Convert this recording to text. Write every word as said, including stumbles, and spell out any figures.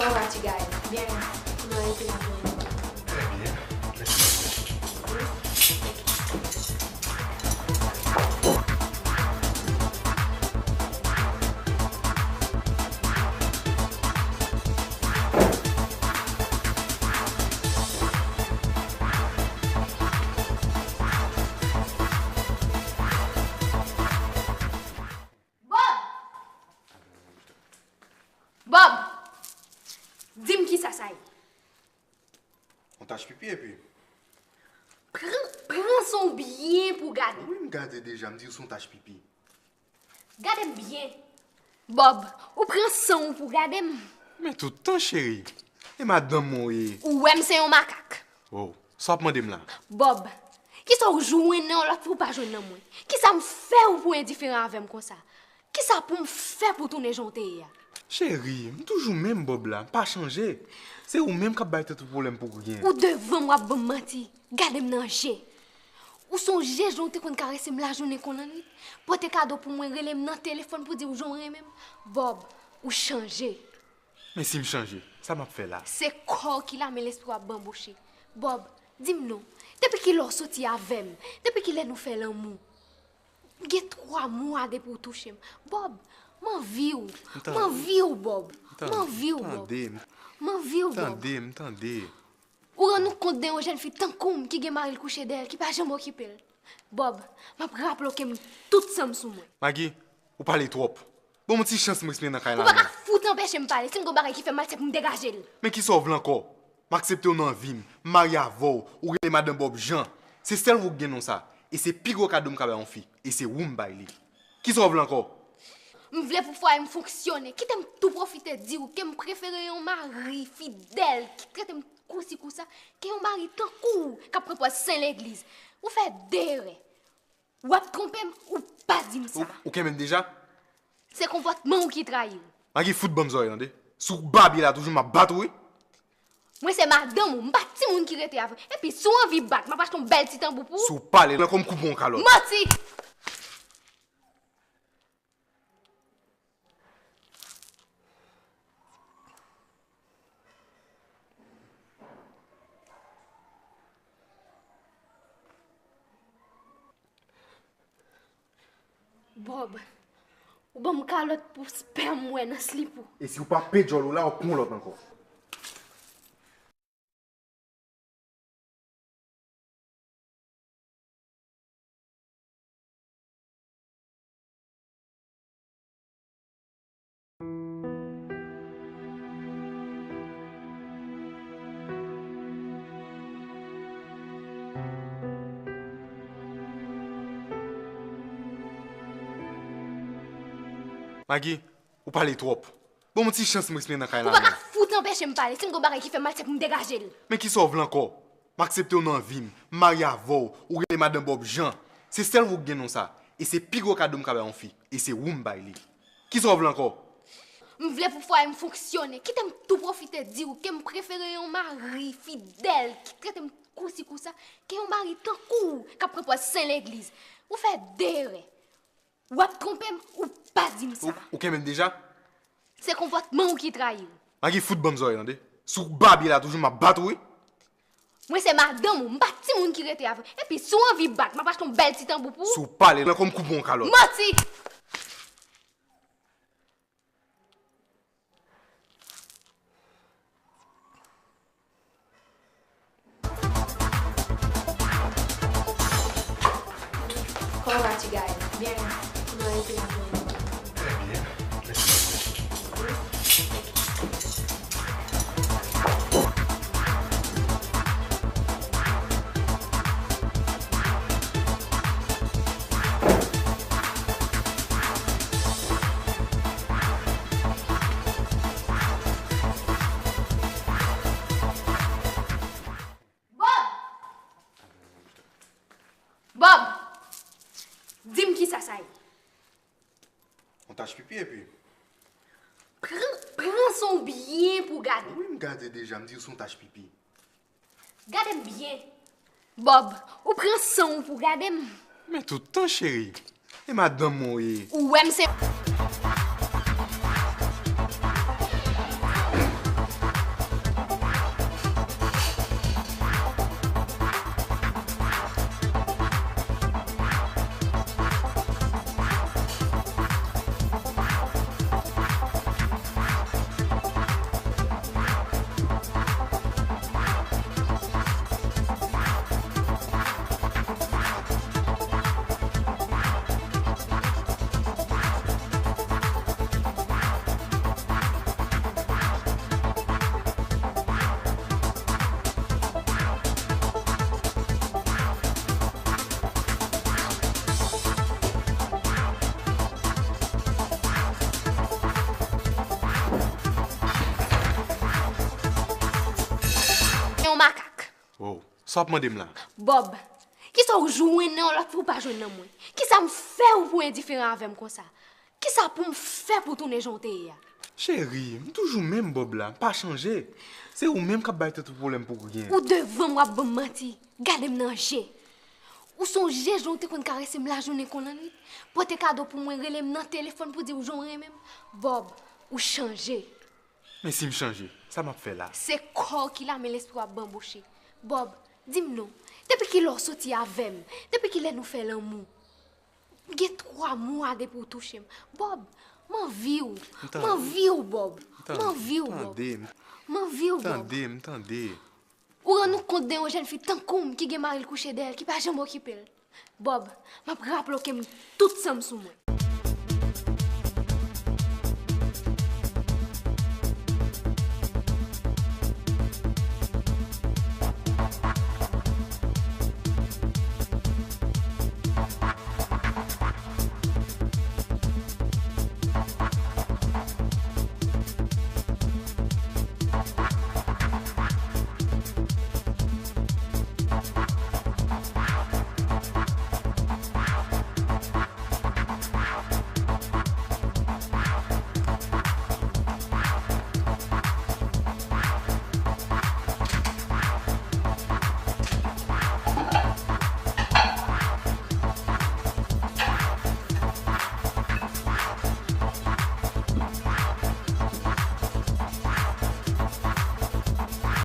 Kòman w ye, ti gay? Byen, kòman w ye, ti gay? Trè byen. Mèsi. Bob! Bob! Di m kisa sa ye? Yon tach pipi epi. Pran, pran san w byen pou w gade. Wi, m gade deja, m di w se yon tach pipi. Gade m byen. Bob, ou pran san w pou w gade m. Men tout tan, cheri. E madanm mwen w ye. Ou wè m se yon makak. Oh, sa w ap mande m la? Bob, kisa w jwenn nan yon lòt fi w pa jwenn nan mwen? Kisa m fè w pou w endiferan avè m konsa? Kisa pou m fè pou w tounen jan w te ye a? Cheri, m toujou menm Bob la, m pa chanje. Se ou menm k ap bay tèt ou pwoblèm pou ryen. Ou devan m w ap ban m manti. Gade m nan je. Ou sonje jan w te konn karese m lajounen kon lannwit? Pote kado pou mwen, rele m nan telefòn pou di w jan w renmen m? Bob, ou chanje. Men si m chanje, sa m ap fè la? Se kò w ki la, men lespri w ap banboche. Bob, di m non, depi kilè w soti avè m? Depi kilè nou fè lanmou? M gen twa mwa depi w touche m. Bob, m anvi w. M anvi w, Bob. M anvi w, Bob. M anvi w, Bob. Tande, m tande. Ou rann ou kont de yon jèn fi tankou m ki gen mari l kouche dèyè l, ki pa janm okipe l? Bob, m ap raple w ke m tout san m sou mwen. Maggie, ou pale twòp. Ban m yon ti chans m respire nan kay la non. Ou pa ka fout anpeche m pale. Si m gen yon bagay ki fè m mal, se pou m degaje l. Men kisa w vle ankò? M aksepte w nan vi m, m marye avè w, ou rele madan Bob Jean. Se sèl ou k gen non sa. E se pi gwo kado m ka bay yon fi. E se ou m bay li. Kisa w vle ankò? M vle pou fwaye m fonksyone. Kite m tou pwofite di w ke m prefere yon mari fidèl ki trete m kousi kousa ke yon mari tankou w k ap pran pòz sen legliz. Ou fè de erè. W ap twonpe m, ou pa di m sa. Ou, ou kenbe m deja? Se konpòtman w ki trayi w. Maggie, fout ban m zòrèy, tande. Si w babye la toujou, m ap bat ou, wi. Mwen se madanm ou, m pa timoun ki rete avè w. Epi, si w anvi bat, m ap achte yon bèl ti tanbou pou ou. Si w pale, nan kò m koupe yon kalòt. Manti! Bob, ou ban m kalòt pou spèm mwen nan slip ou. E si w pa pe djòl ou la, w ap pran yon lòt ankò. Maggie, ou pale twòp. Ban m yon ti chans m respire nan kay la non. Ou pa ka fout anpeche m pale. Si m gen yon bagay ki fè m mal, se pou m degaje l. Men kisa w vle ankò? M aksepte w nan vi m, m marye avè w, ou rele madan Bob Jean. Se sèl ou k gen non sa. E se pi gwo kado m ka bay yon fi. E se ou m bay li. Kisa w vle ankò? M vle pou fwaye m fonksyone. Kite m tou pwofite di w ke m prefere yon mari fidèl ki trete m kousi kousa ke yon mari tankou w k ap pran pòz sen legliz. Ou fè de erè. W ap twonpe m, ou pa di m sa. Ou, ou kenbe m deja? Se konpòtman w ki trayi w. Maggie, fout ban m zòrèy, tande. Si w babye la toujou, m ap bat ou, wi. Mwen se madanm ou, m pa timoun ki rete avè w. Epi, si w anvi bat, m ap achte yon bèl ti tanbou pou ou. Si w pale, nan kò m koupe yon kalòt. Manti! Kòman w ye, ti gay? Byen, kòman w ye, ti gay? Trè byen. Mèsi. Bob! Bob! Di m kisa sa ye? Yon tach pipi epi. Pran, pran san w byen pou w gade. Wi, m gade deja, m di w se yon tach pipi. Gade m byen. Bob, ou pran san w pou w gade m. Men tout tan, cheri. E madanm mwen w ye. Ou wè m se... Sa w ap mande m la? Bob, kisa w jwenn nan yon lòt fi w pa jwenn nan mwen? Kisa m fè w pou w endiferan avè m konsa? Kisa pou m fè pou w tounen jan w te ye a? Cheri, m toujou menm Bob la, m pa chanje. Se ou menm k ap bay tèt ou pwoblèm pou ryen. Ou devan m w ap ban m manti. Gade m nan je. Ou sonje jan w te konn karese m lajounen konn lannwit? Pote kado pou mwen, rele m nan telefòn pou di w jan w renmen m? Bob, ou chanje. Men si m chanje, sa m ap fè la? Se kò w ki la, men lespri w ap banboche. Bob, di m non, depi kilè w soti avè m? Depi kilè nou fè lanmou? Gen twa mwa depi w touche m. Bob, m anvi w. M anvi w, Bob. M anvi w, Bob. M anvi w, Bob. Tande, m tande. Ou rann ou kont de yon jèn fi tankou m ki gen mari l kouche dèyè l, ki pa janm okipe l? Bob, m ap raple w ke m tout san m sou mwen.